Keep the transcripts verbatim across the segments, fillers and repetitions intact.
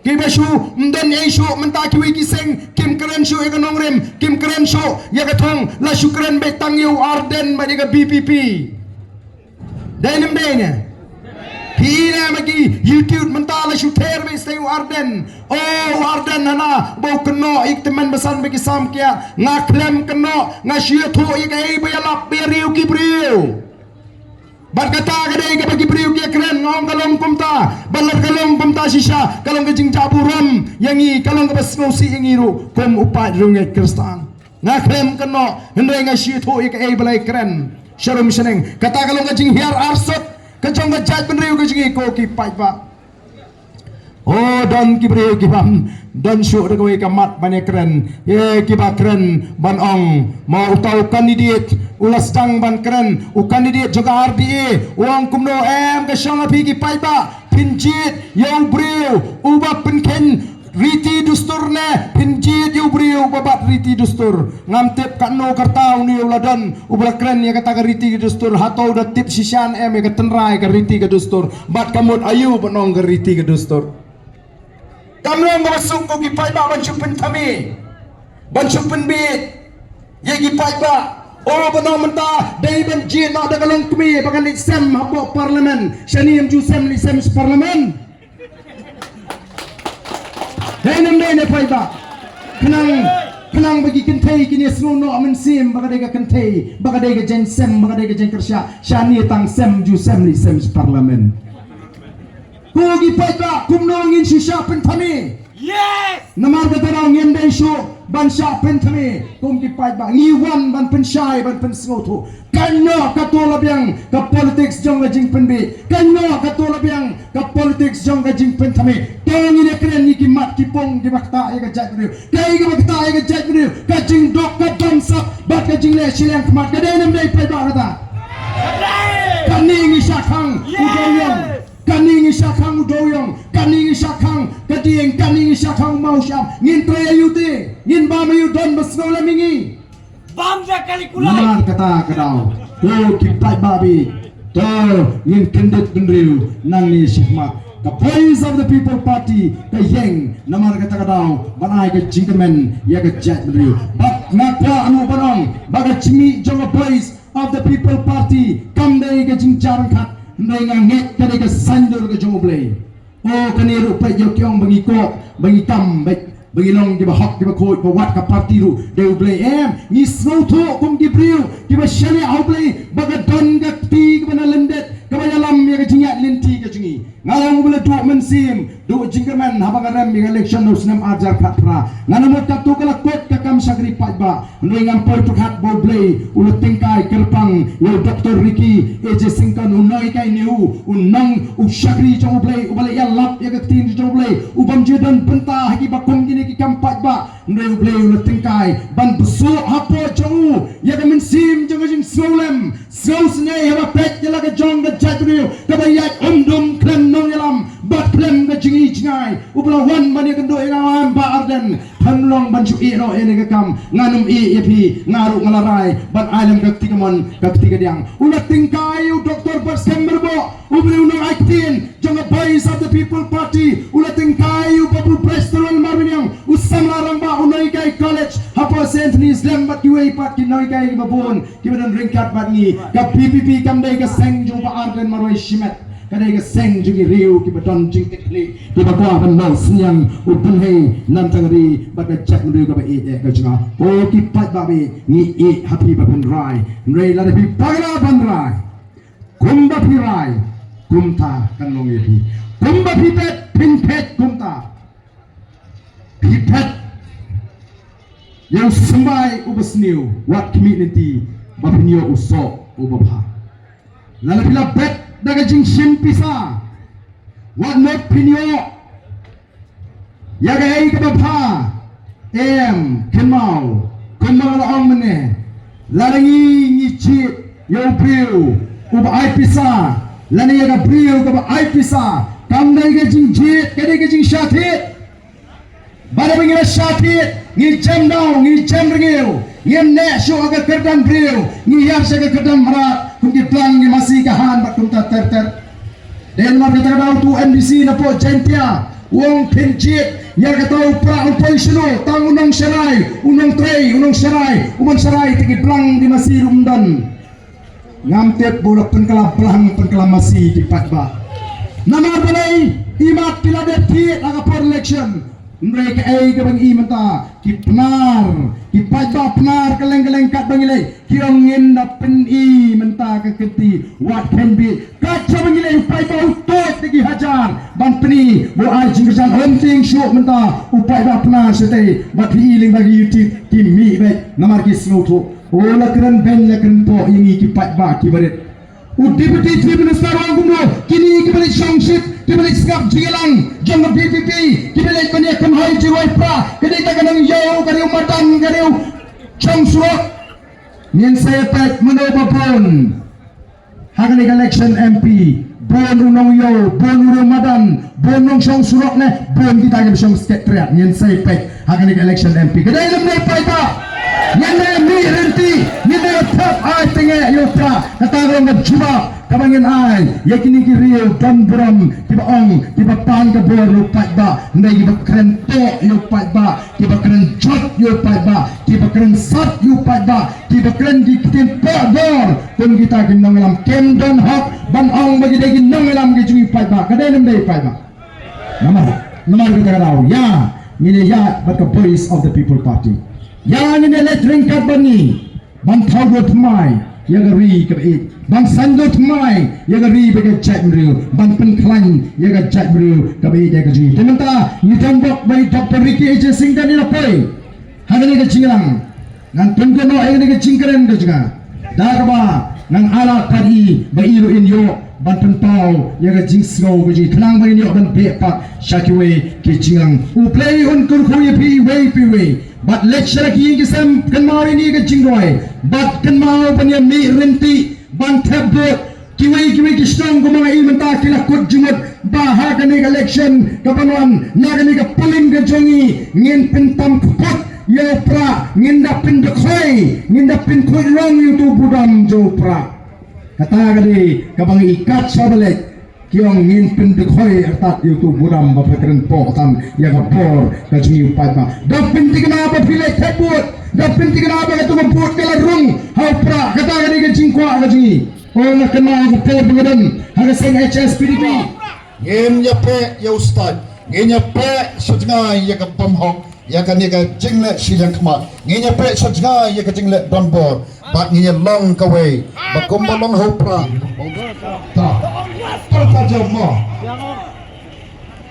Kiba shu ym don ei shuh mynta kiwei ki seng, kim kren shuh ïa ka nongrim, kim kren shuh ïa ka thong, la shu kren beit tang ïa u Ardent bad ïa ka B P P. Dei ne ym dei ne? Phi i ne ma ki YouTube mynta la shu ther beit seng u Ardent. O u Ardent hana ba u kynnoh ïa ki tymmen basan bad ki sam kiad. Nga khlem kynnoh, nga shu ïathuh ïa kaei ba ïalap ba ïariew ki briew. Bad kata ka dei kaba ki briew ki ïakren, nga ong ka long kumta. Bad lada ka long kumta shisha ka long ka jingjahburom ïa ngi, ka long kaba sngewsih ïa ngi ruh kum u paid riewngeit Khristan. Nga khlem kynnoh, hynrei nga shu ïathuh ïa kaei ba la ïakren sharum shaneng. Kata ka long ka jinghiar arsut ka jong ka jaitbynriew ka jong ngi, ko ki paidbah. O, don ki briew ki bym don shuh da kawei ka mat ban ïakren, ïa kiba kren ban ong ma uta u candidate u la sdang ban kren, u candidate jong ka R D A, u ong kumno em, ka shong ha phi ki paidbah, phin jied ïa u briew uba pynkheiñ riti dustur ne phin jied ïa u briew uba bat riti dustur? Ngam tip katno ka rta une u la don uba la kren ïa kata ka riti ka dustur. Hato u da tip shisha ne em ïa ka tynrai ka riti ka dustur? Bad ka mut aïu ban ong ka riti ka dustur? Kam long kaba suk ko ki paidbah ban shu pynthame, ban shu pynbeit ïa ki paidbah. O, ban ong mynta dei ban jied noh da ka longkmie ba kan leit sem hapoh Parliament. Shane ym ju sem, leit sem sha Parliament. Dei ne ym dei ne paidbah? Khnang, khnang ba ki kynthei kin ïasngew noh mynsiem ba ka dei ka kynthei, ba ka dei ka jaiñsem, ba ka dei ka jaiñkyrshah. Shane tang sem ju sem, leit sem sha Parliament. Ko ki paidbah, kumno ngin shu shah pynthame? Namar kata daw ngim dei shuh ban shah pynthame kum ki paidbah. Ngi wan ban pynshai, ban pynsngewthuh. Kan ïoh kato la biang ka politics jong ka jingpynbeit, kan ïoh kato la biang ka politics jong ka jingpynthame. To ngin ïakren ïa ki mat ki pung kiba ktah ïa ka jaitbynriew. Kaei kaba ktah ïa ka jaitbynriew? Ka jingduk, ka bamsap bad ka jingleh shiliang khmat. Ka dei ne ym dei paidbah kata? Kane ngi shah khang u Dewiong, kane ngi shah khang u Dewiong, kane ngi shah khang ka Dieng, kane ngi shah khang u Mawsham. Ngin trei aïu te? Ngin bam aïu don ba sngewlem ïa ngi? Bam da kali kulai. Namar kata ka daw, ko ki paidbah, to ngin kyndit bynriew nangne shakhmat. Ka Voice of the People Party ka ïeng namar kata ka daw ban ai ka jingkyrmen ïa ka jaitbynriew. Bad nga kwah ruh ban ong ba ka jingmih jong ka Voice of the People Party kam dei ka jingjar ryngkat, hynrei nga ngeit ka dei ka saiñdur ka jong U Blei. O, kane ruh peit, ïoh ki ong ba ngi koh, ba ngi kam, ba, ba ngi long kiba hok kiba khuid, ba wat ka party ruh dei U Blei. Em, ngi sngewthuh kum ki briew kiba shaniah ha U Blei ba ka don ka kti kaba na lyndet kaba ïalam ïa ka jingïaid lynti ka jong ngi. Nga long uba la duh mynsiem, duh jingkyrmen haba nga rem ïa ka election u snem ar hajar khatphra. Ngan ym ong katto ka la kut ka kam shakri paidbah. Hynrei ngam poi pyrkhat ba U Blei u la tyngkai kyrpang ïa u Doctor Ricky A J Syngkon, u nonghikai NEHU, u nong u shakri jong U Blei uba la ïalap ïa ka ktien jong U Blei, u bym ju don bynta ha kiba kum kine ki kam paidbah. Hynrei U Blei u la tyngkai ban bsuh hapoh jong u ïa ka mynsiem jong ka jingsngewlem, sngewsynei haba peit ïa la ka jong ka jaitbynriew kaba ïaid um dum khlem nongïalam bad khlem ka jingi jingai. Uba la wan ban ïakynduh ïa nga, Bah Ardent, phim long ban shu ïeh noh ïa kane ka kam. Ngan ym ïeh ïa phi, nga ruh nga la rai ban ai lem ka kti kamon ka kti kadiang. U la tyngkai ïa u Doctor Batskhem Myrboh, u briew nongai ktien jong ka Voice of the People Party. U la tyngkai ïa u Babu Prestone Marbaniang, u samla rangbah, u nonghikai college hapoh Saint Anthony's lem bad kiwei pat ki nonghikai kiba bun kiba don ryngkat bad ngi. Ka V P P kam dei ka seng jong Bah Ardent Marwei shimet. Ka dei ka seng jong ki riew kiba don jingkitkhlieh, kiba kwah ban long synñiang u bynriew na ka tnga ri bad ka jaitbynriew kaba ïeit eh ka jong nga. Ko ki paidbah, ngi ïeit ha phi ba phin rai. Hynrei lada phi bakla ban rai, kumba phi rai, kumta kan long ïa phi. Kumba phi peit, phin peit kumta. Phi peit ïa u symbai uba sniew, wat khmih lynti ba phin ïoh u soh uba bha. Lada phi la bet da ka jingshim pisa, wat mut phin ïoh ïa kaei kaba bha. Em, kynmaw, kumba nga la ong mynne, lada ngi, ngi jied ïa u briew uba ai pisa, lane ïa ka briew kaba ai pisa, kam dei ka jingjied, ka dei ka jingshah thied. Bad haba ngi la shah thied, ngi jem daw, ngi jem rngiew, ngim neh shuh ha ka kyrdan briew, ngi hiar sha ka kyrdan mrad, kum ki blang, ngi masi ka han bad kumta ter ter. Dei namar kata ka daw utu u M D C napoh Jaintia, U ong phin jied ïa kata u Prah, u poi shano, tang u nongsharai, u nongtrei, u nongsharai, u ban sharai te ki blang ki masi ruh ym don. Ngam tip ba u la pynkylla blang pynkylla masi ki paidbah. Namar balei? Imat phi la dep thied ha ka por election. Hynrei kaei kaba ngi i mynta, ki Pnar, ki paidbah Pnar kylleng kylleng katba ngi leit, ki ong ngin da pyni mynta ka kynti wat kynbit. Kat shaba ngi leit u paidbah u toit da ki hajar ban pyni ba u ai jingkyrshan. Ym tieng shuh mynta u paidbah Pnar shatei, bad phi i lyngba ki YouTube ki mih beit namar ki sngewthuh. O, la kren beiñ la kren poh ïa ngi ki paidbah kiba rit. U Deputy Chief Minister u ong kumno, kine kiba leit shongshit, kiba leit sngap jingïalang jong ka V P P, kiba leit ban ïakynhoi jingrwai Prah, ka dei ta ka nongïew ka riew madan, ka riew shong surok. Ngin sa ïa peit mano ba bun ha kane ka election M P, bun u nongïew, bun u riew madan, bun nongshong surok ne bun kita kiba shong secretariat. Ngin sa ïa peit ha kane ka election M P. Ka dei lem ne paidbah? Ngin ne mih rynti, ngin ne thep ai tynge ïa u Prah. Kata ka long ka jubab kaba ngin ai ïa kine ki riew don burom kiba ong kiba pan ka bor ïa u paidbah, hynrei kiba kren poh ïa u paidbah, kiba kren jot ïa u paidbah, kiba kren sat ïa u paidbah, kiba kren ki ktien poh bor kum kita ki nongïalam. Kim don hok ban ong ba ki dei ki nongïalam ki jong u paidbah. Ka dei ne ym dei paidbah? Namar, namar kata ka daw ïa ngin ïa ïaid bad ka Voice of the People Party. Ïa ngin ïa leit ryngkat bad ngi ban thaw dur thymmai ïa ka ri kaba ïeit, ban saiñ dur thymmai ïa ka ri bad ka jaitbynriew, ban pynkhlaiñ ïa ka jaitbynriew kaba ïeit ïa ka jong ngi. Te mynta ngi donbok ba i Doctor Ricky A J Syngkon i la poi ha kane ka jingïalang. Ngan pynkynmaw ïa kane ka jingkren ka jong nga da kaba ngan ailad pat i ba i ruh in ïoh ban pynpaw ïa ka jingsngew ka jong i khnang ba in ïoh ban beh pat sha kiwei ki jingïalang. U Blei un kyrkhu ïa phi iwei pa iwei. Bad leit sha la ki ïing ki sem, kynmaw ïa kane ka jingrwai. Bad kynmaw ban ïa mih rynti ban thep vote. Kiwei kiwei ki shnong kumba nga i mynta ki la kut jingmut ba ha kane ka election kaban wan, na kane ka polling ka jong ngi, ngin pyntam kput ïa u Prah, ngin da pyndkhoi, ngin da pynkhuid rong ïa uto u budam jong u Prah. Kata ka dei kaba ngi i kat shaba leit. Ki ong ngin pyndkhoi artat ïa uto u budam ba phi kren poh tam ïa ka bor ka jong ngi u paidbah. Da pynthikna ba phi leit thep vote, da pynthikna ba kato ka vote ka la rung ha u Prah. Kata ka dei ka jingkwah ka jong ngi. O, nga kynmaw ka por ba nga don ha ka seng H S P D P. Ngin ïa peh ïa u stait, ngin ïa peh sha jngai ïa ka bymhok, ïa kane ka jingleh shiliang khmat. Ngin ïa peh sha jngai ïa ka jingleh donbor, bad ngin ïa long kawei ba kumba long ha u Prah. Ta, ta, ta jam mo.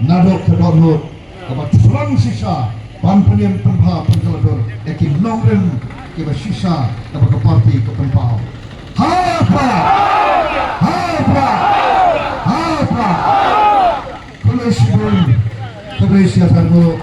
Nadok ka dohnud kaba thrang shisha ban pynïeng pynbha pynkylla dur ïa ki nongrim kiba shisha kaba ka party ka pynpaw. Ha u Prah! Ha u Prah! Ha u Prah! Khublei shibun, khublei shihajar nguh.